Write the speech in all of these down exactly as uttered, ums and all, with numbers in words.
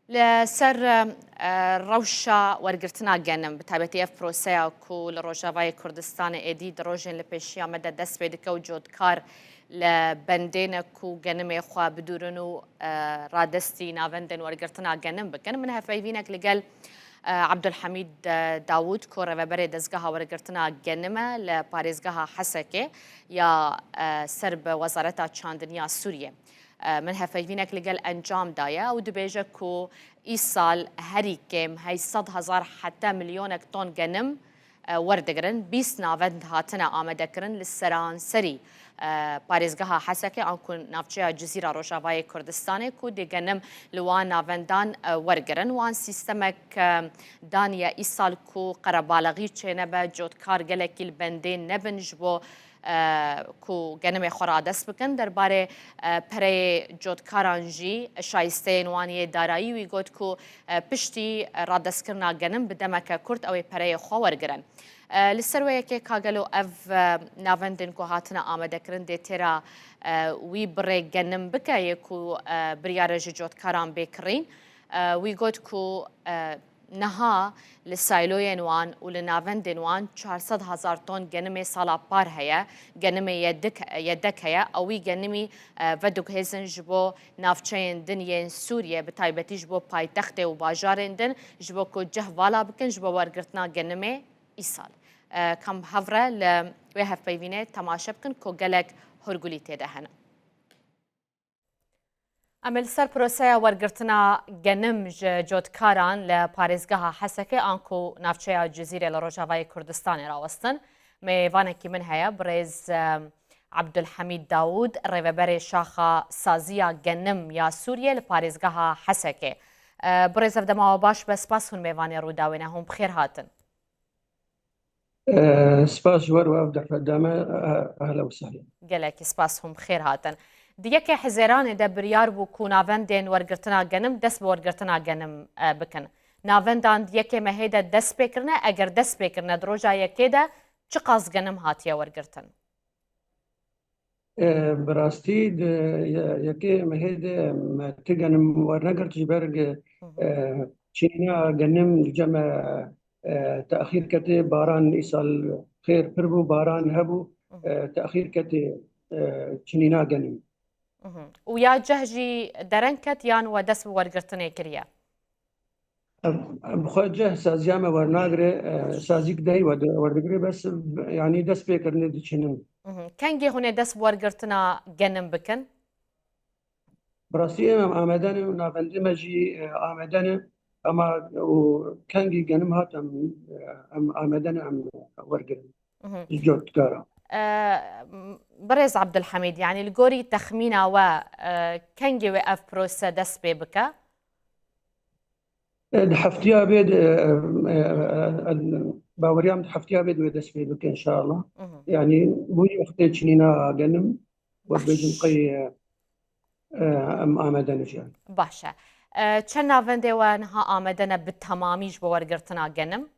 Li ser, e, rewşa wergirtina genim, bi taybetî ev proseya ku li Rojavayê Kurdistanê êdî di rojên li pêşiya me de dest pê dike û cotkar li bendê ne ku genimê xwe bidûrin û, e, radestî navendên wergirtina genim bikin. Min hevpeyvînek li gel, e, Abdulhamîd, e, Dawûd ku rêveberê dezgeha wergirtina genim e li parêzgeha Hesekê ya, e, ser bi Wezareta Çandiniya Sûriyê. E, min hevpeyvînek li gel Encam daye û dibêje ku îsal herî kêm heyşt sed hezar heta milyonek ton genim, e, werdigirin. Bîst navend hatine amadekirin li seranserî, e, parêzgeha Hesekê an ku navçeya Cizîra Rojavayê Kurdistanê ku dê genim li wan navendan, e, wergirin. Wan sîstemek, e, daniye îsal ku qerebalixî çênebe, cotkar gelekî li bendê nebin ji bo e, ku genimê xwe radest bikin. Derbarê, e, pereyê cotkaran jî şayisteyên wan yê darayî wî got ku, e, piştî radestkirina genim bi demeke kurt ew ê pereyê xwe wergirin. E, li ser wê yekê ka gelo ev, e, navendên ku hatine amadekirin dê têra, e, wî birê genim bike yê ku, e, biryare ji cotkaran bê kirîn. E, wî got ku, e, Niha li sîloyên wan û li navendên wan çar sed hezar ton genimê sala par heye, genimê yedik, yedek heye, ewî genimî, e, vediguhêzin ji bo navçeyên din yên Sûriyê, bi taybetî ji bo paytextê û bajarên din, ji bo ku cih vala bikin ji bo wergirtina genimê îsal. E, kam hevre li wê hevpeyvînê temaşe bikin ku gelek hurgulî tê de hene. Em ê li ser proseya wergirtina genim ji cotkaran li parêzgeha Hesekê anku navçeya Cizîrê li Rojavayê Kurdistanê rawestin. Mêvanekî min heye, birêz, em, Abdulhamîd Dawûd, rêveberê Şaxa Saziya Genim ya Sûriyê li parêzgeha Hesekê. E, birêz, ev dema we baş be, spas hûn mêvanê Rûdawê ne, hûn bi xêr hatin. E, spas ji we re ev derfet dame, e, ehla û sehla. Gelekî spas, hûn bi xêr hatin. Di yekê Hizêranê de biryar bû ku navendên wergirtina genim dest bi wergirtina genim, e, bikin. Navendan di yekê mehê de dest pê kirine, eger dest pê kirine di roja yekê de çiqas genim hatiye wergirtin? E, bi rastî di ye-, yekê mehê de me ti genim wernegirt ji ber ge-, Hı hı. e, çînîna genim li cem me, e, texîr ketê, baran îsal xêr pir bû, baran hebû, Hı hı. e, texîr ketê, e, çînîna genim. Hı hı. Û ya ceh jî dereng ket yan we dest bi wergirtinê kiriye? Em, em bi xwe ceh saziya me wernagire, e, sazîk dey we de-, werdigire, bes, e, yanî dest pê kirinê diçinin. Mhm. Kengê hûn ê dest bi wergirtina genim bikin? Bi rastî em, em amade ne, navendê me jî, e, amade ne, ema û kengî genim hat em, e, em amade ne em wergirin. Mhm. Ji cotkara. E, m-, Birêz Abdulhamîd, yanî li gorî texmîna we, e, kengê wê ev prose dest pê bike? E, di heftiya bê de, e, e, e, e, baweriya min di heftiya bê de wê dest pê bike, inşallah. Mhm. Yanî, bûyî wextê çinîna genim, wek Baş. bêjin qey, e, e, em amade ne jî. Baş e. E, çend navendê we niha amade ne bi temamî ji bo wergirtina genim?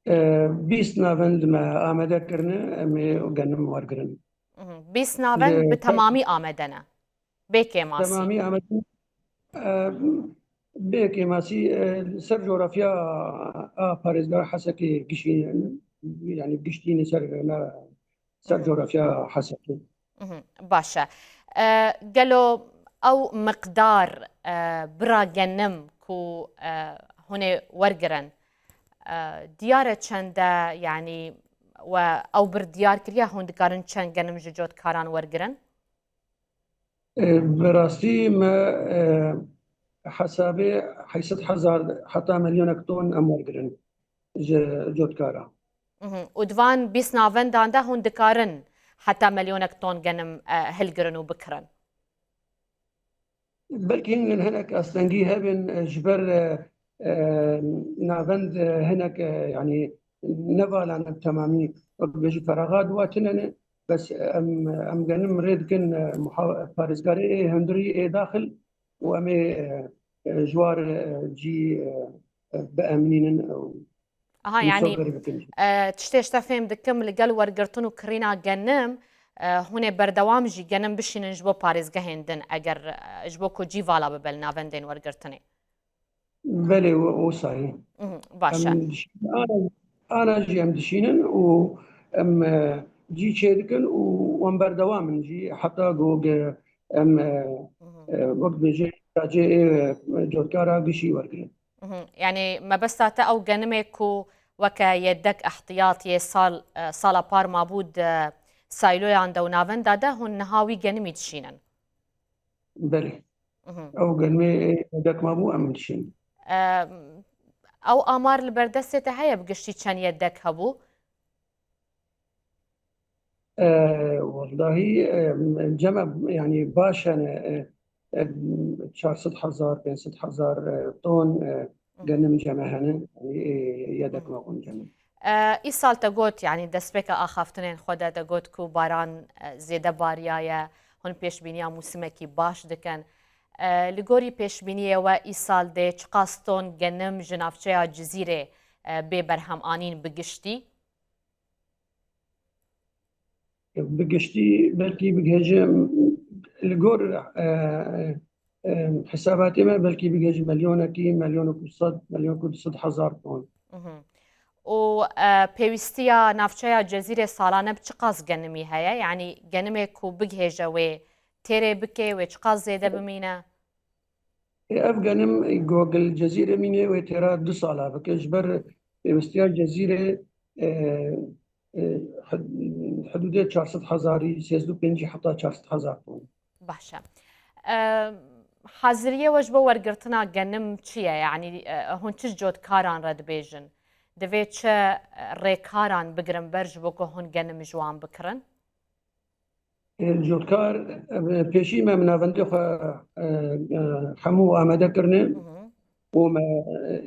E, bîst navend me amade kirine, em ê genim wergirin. Mhm. Bîst navend Li bi temamî amade ne. Bê kêmasî. Temamî amade, e, bê kêmasî, e, ser coğrafya a parêzgara Hesekê gişî, yani giştîne ser me, ser Hı hı. coğrafya Hesekê. Mhm, baş e. E, gelo ew miqdar, e, bira genim ku, e, hûn ê wergirin, e, diyar e çend e, yanî we ew bir diyar kiriye, hûn dikarin çend genim ji cotkaran wergirin? E, bi rastî me, e, hesabê heyşt sed hezar heta milyonek ton em wergirin ji cotkara. Mhm. Û di van bîst navendan de hûn dikarin heta milyonek ton genim, e, hilgirin û bikirin? Belkî hin hinek astengî hebin, e, ji ber, e, e, navend, e, hinek, e, yanî nevalan bi temamî, wek bêjî feraxat wa tune ne, bes em, em genim rê dikin, e, muha-, parêzgarê ê hundirî ê daxil û em ê, e, e, ji war, e, cî, e, e, biemnînin û Aha, yanî, Musafirî bikin. E, tiştê ji te fêm dikim, li gel wergirtin û kirîna genim, e, hûn ê berdewam jî genim bişînin ji bo parêzgehên din, eger, e, ji bo ku cî vala bibe li navendên wergirtinê? Belê, wisa ye. Mhm, baş e. Em dişînin, ana, ana jî em dişînin û em, e, cî çêdikin û em berdewam in jî heta ku ge-, em, e, mhm, e, wek dibêje, cê, e, cotkara gişî wergirin. Mhm. Yanî mebesta te ew genimê ku weke yedek ehtiyatiyê sal, e, sala par mabû di sîloyan de û navenda de, hûn niha wî genimî dişînin? Belê. Mhm. Ew genimê yedek mabû em dişînin. E, ew amar li ber destê te heye bi giştî çend yedek hebû? E, wellahî, e, cem e, yanî baş hene, e, e, çar sed hezar, pênc sed hezar, e, ton, e, genim cem e hene, yanî, e, yedek mabûn cem e. E, îsal te got, yanî destpêka axaftinên xwe de te got ku baran, e, zêde bariyaye, hûn pêşbîniya mûsimekî baş dikin. E, li gorî pêşbîniyê we îsal dê çiqas ton genim ji navçeya Cizîrê, e, bê berhemanîn bi giştî? Bi giştî belkî bigihêje li gor, e, e, hesabatê me belkî bigihêje milyonekî, milyon û sed, milyon û du sed hezar ton. Mhm. Û, e, pêwîstiya navçeya Cezîrê salane bi çiqas genimî heye? Yanî genimê ku bigihêje wê têrê bike, wê çiqas zêde bimîne? Ê, ev genim ku li Cezîrê mîne wê têra du sala bike. Ji ber pêwîstiya Cezîrê, e, e, hid-, hidûdê çar sed hezarî, sêzdû pêncî heta çar sed hezar ton. Baş e. E, haziriyê we ji bo wergirtina genim çi ye? Yanî, e, hûn çi cotkaran re dibêjin? Divê çi, e, rêkaran bigirin ber ji bo ku hûn genim ji wan bikirin? Ê, cotkar, e, pêşî me bi navendê xwe, e, e, hemû amade kirine Mhm. û me,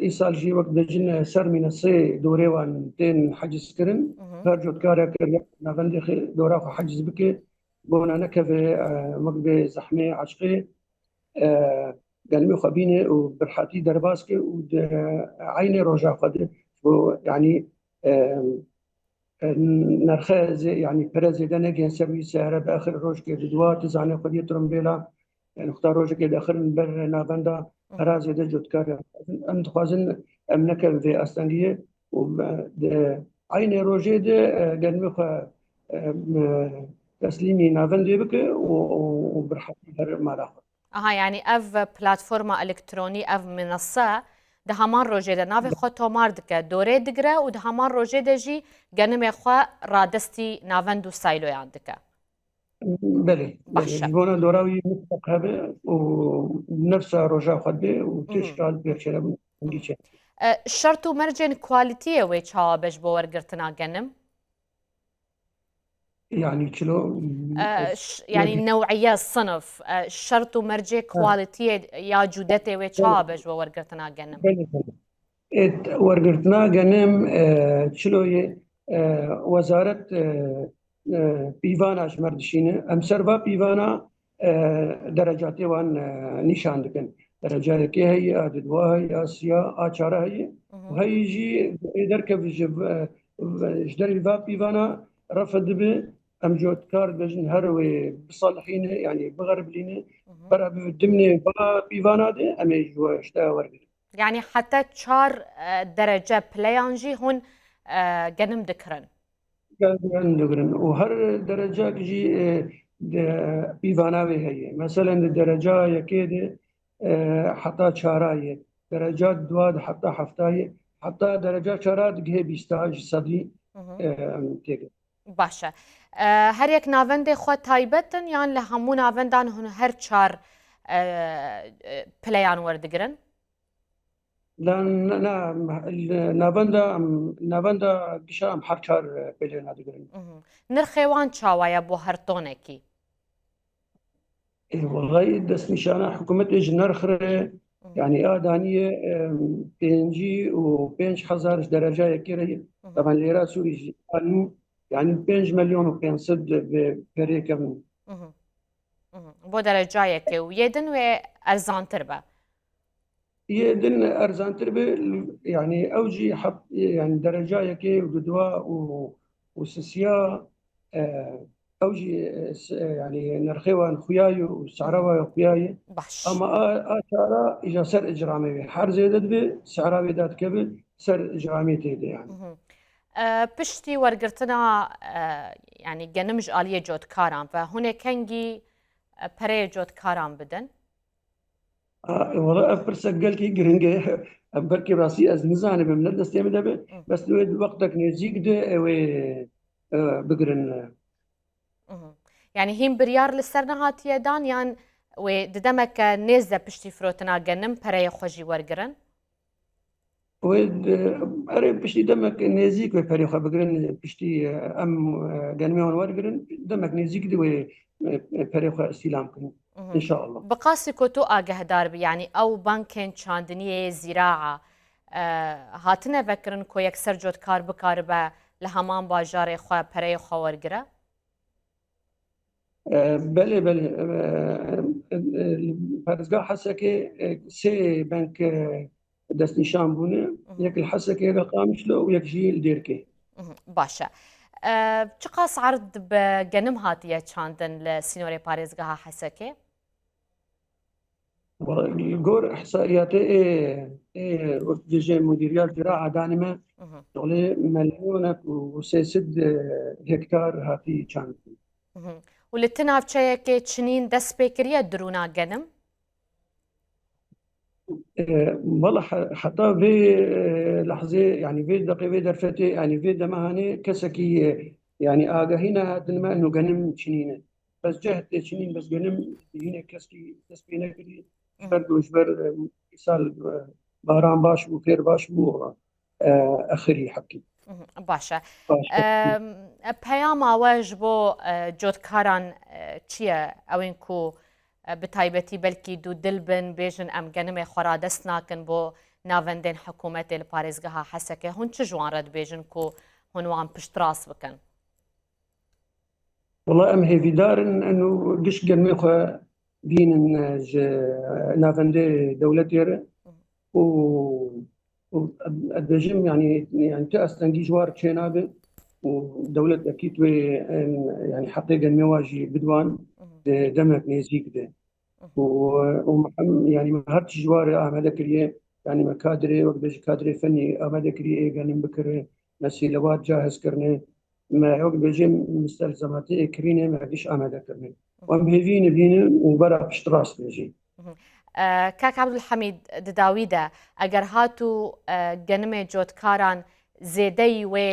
e, îsal jî wek dibêjin, e, ser mîne sê dorê wan tên heciz kirin. Mhm. Her cotkarek ya navendê xwe, dora xwe heciz bike, bona nekeve, e, wek bê zehmê, eşqê, e, genimê xwe bîne û bi rehetî derbas ke û di eynê roja xwe de bo, yanî, e, e, nerxe zê-, yanî pere zêde negihên ser wî seyare biaxire rojekê diduwa, tu zanî xwediyê trombêla, yanî xuda rojekê diaxirin ber navenda Hı. pera zêde cotkar e. Em dixwazin em nekevin vê astengiyê û me di eynê rojê de, e, genimê xwe, e, me teslîmî navendê bike û, û, û bi rehetî ber mala xwe. Aha, yanî ev platforma elektronî, ev minase di heman rojê de navê xwe tomar dike, dorê digire û di heman rojê de jî genimê xwe radestî navend û sîloyan dike. Belê, Baş belê. e. Ji bona dora wî mutleq hebe û nefsa roja xwe dibe û Hı hı. tişka li pêr çênebûn Hı. çênebûn. E, şert û mercên quality-yê wê çawa be ji bo wergirtina genim? Yanî çilo, E, ş-, yanî new'iye, sinif, e, şert û mercê quality-yê ya cûdetê wê çawa be ji bo wergirtina genim? Belê, belê. Ê, wergirtina genim, e, çilo ye, e, wezaret, e, e, pîvana ji me re dişîne. Em ser va pîvana, e, derecatê wan, e, nîşan dikin. Dereca yekê heye, a diduwa heye, a siya, a çara heye. Hı hı. Û heyî jî ê derkeve ji, e, ji derî va pîvana refe dibe. Em cotkar dibêjin her wê bisalihîne, yanî bixeribilîne. Hı hı. Bera bi dimnê va pîvana de em ê ji we ji te wergirin. Yanî heta çar, e, derece pileyan jî hûn, e, genim dikirin? Genim dikirin. Û her derecek jî, e, de, pîvana wê heye. Meselen di dereca yekê de, e, heta çara ye. Dereca dua de heta hefta ye. Heta dereca çara digihê bîsta ji sedî, Hı hı. e, em têgin. Baş e. E, her yek navendê xwe taybet in yan li hemû navendan hûn her çar, e, e, pileyan werdigirin? Na, na, na, li navenda, navenda gişa em her çar pêlê nadigirin. Mhm. Nirxê wan çawa ye bo her tonekî? Ê, wellahî destnîşana hikûmetê ji nirx re, Mhm. yanî a daniyê, em, pêncî û pênc hezar ji dereca yekê re ye. Mhm. Teban lêra Sûrî jî anî, yanî pênc milyon û pênc sed bi berê kevin. Mhm. Mhm. Bo dereca yekê û yê din wê erzantir be. Yê din erzantir be, yanî ew jî heb-, yanî dereca yekê û dudwa û, û sisiya, e, Ew jî, e, s-, e, yanî nirxê wan xuya ye û sehra wan xuya ye. Baş. Ama a, a çara îja ser icramê wê. Her zêde dibe sehra wê dadikeve ser icramê tê de yani. Mhm. E, piştî wergirtina, e, yanî genim ji aliyê cotkaran ve hûn ê kengî, e, pereyê cotkaran bidin? A, wala ev pirsek gelkî giring e. Ev belkî rastî ez nizanibim, ne destê min de be. Hı. Bes wê di wextek nêzîk de, e, wê, e, bigirin. Mhm. Yani hîn biryar li ser nehatiye dan yan wê di demeke nêz de piştî firotina genim pereyê xwe jî wergirin? Wê di, erê piştî demek nêzîk wê perê xwe bigirin, piştî, e, em, e, genimê wan wergirin, demek nêzîk di wê, e, perê xwe îstîlam kirin. Mhm. Înşallah. Bi qasî ku tu agehdar bî, yanî ew bankên çandiniyê zîraa, e, hatine vekirin ku yekser cotkar bikaribe li heman bajarê xwe pereyê xwe wergire? E, belê, belê. E, e, e, Parêzgeha Hesekê, e, sê bank, e, destnîşan bûne. Mhm. Yek li Hesekê, yek li Qamişlo û yek jî li Dêrkê. Mhm, baş e. E, çiqas erd bi genim hatiye çandin li sînorê parêzgeha Hesekê? Wala, li gor ihsaiyatê ê, ê, wek dibêje Mudîriyat Zira'a danî me, Mhm. şixulê milyonek û sê sed hektar hatî çandin. Mhm. Û li ti navçeyekê çinîn dest pê kiriye dirûna genim? E, wala he-, heta vê, e, lehzê, yani vê deqê, vê derfetê, yani vê dema hanê kesekî, e, yani agahî nehatin me eno genim çinîne. Bes cehd tê çinîn, bes genim hinek keskî dest pê nekirî. Ji ber ku ji ber, e, îsal, e, baran baş bû, fêr baş bû, e, exirî heqî. Mhm, baş e. Baş e. Em, peyama we ji bo, e, cotkaran, e, çi ye? Ew ên ku, e, bi taybetî belkî dûdil bin, bêjin em genimê xwe radest nakin bo navendên hikûmetê li parêzgeha Hesekê. Hûn çi ji wan re dibêjin ku hûn wan piştrast bikin? Wala em hêvîdar in, eno giş genimê xwe bînin, e, ji navendê dewletê re û, û ez dibêjim, yani, yani ti astengî ji war çênabe û dewlet ekîd wê, em, yani heqê genimê wa jî bidwan di demek nêzîk de. Û, û me hem, yani me her tişt ji war re amade kiriye. Yani me kadrê, wek bêjî kadrê fenî amade kiriye, ê genim bikire, me sîlewat cahiz kirine, me wek bêjê mistelzematê ê kirînê me giş amade kirine. Wan bi hêvî nivînin û bera piştrast bêjî. Mhm. E, Kak Abdulhamîd, di dawî de eger hat û, e, genimê cotkaran zêdeyî wê,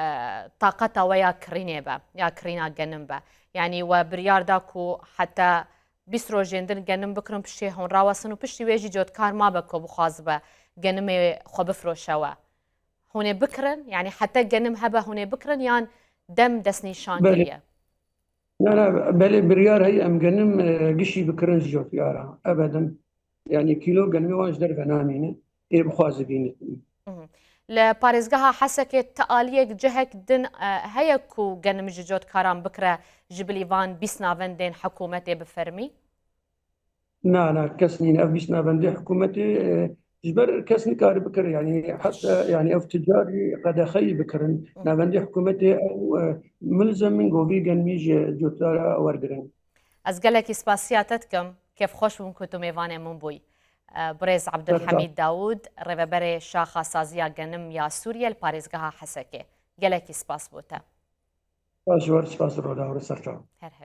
e, taqeta we ya kirînê be, ya kirîna genim be. Yani we biryar da ku heta bîst rojên din genim bikirin, piştî hûn rawesin û piştî wê jî cotkar mabe ku bixwazibe genimê xwe bifroşe we. Hûn ê bikirin, yani heta genim hebe hûn ê bikirin yan dem destnîşan Belê. kiriye? Na, na, belê biryar heye em genim, e, gişî bikirin ji cotkara. Ebeden. Yani kîlo genimê wan ji derve namîne. Ê bixwaze bîne. Mhm. Li parêzgeha Hesekê ti aliyek cihek din, e, heye ku genim ji cotkaran bikire ji bilî van bîst navendên hikûmetê bi fermî? Na, na, kes nîne. Ev bîst navendê hikûmetê, e, ji ber kes nikare bikire. Yani heta, yani ev ticarî qedexeyî bikirin. Hı. Navendê hikûmetê ew, e, milzem in govî genimî ji cotara wergirin. Ez gelekî spasiya te dikim. Kêfxweş bûm ku tu mêvanê min bûyî. E, Birêz Abdulhamîd Dawûd, rêveberê Şaxa Saziya Genim ya Sûriye li parêzgeha Hesekê. Gelekî spas bo te. Spas ji we re, spas Roda, serçav. Her her.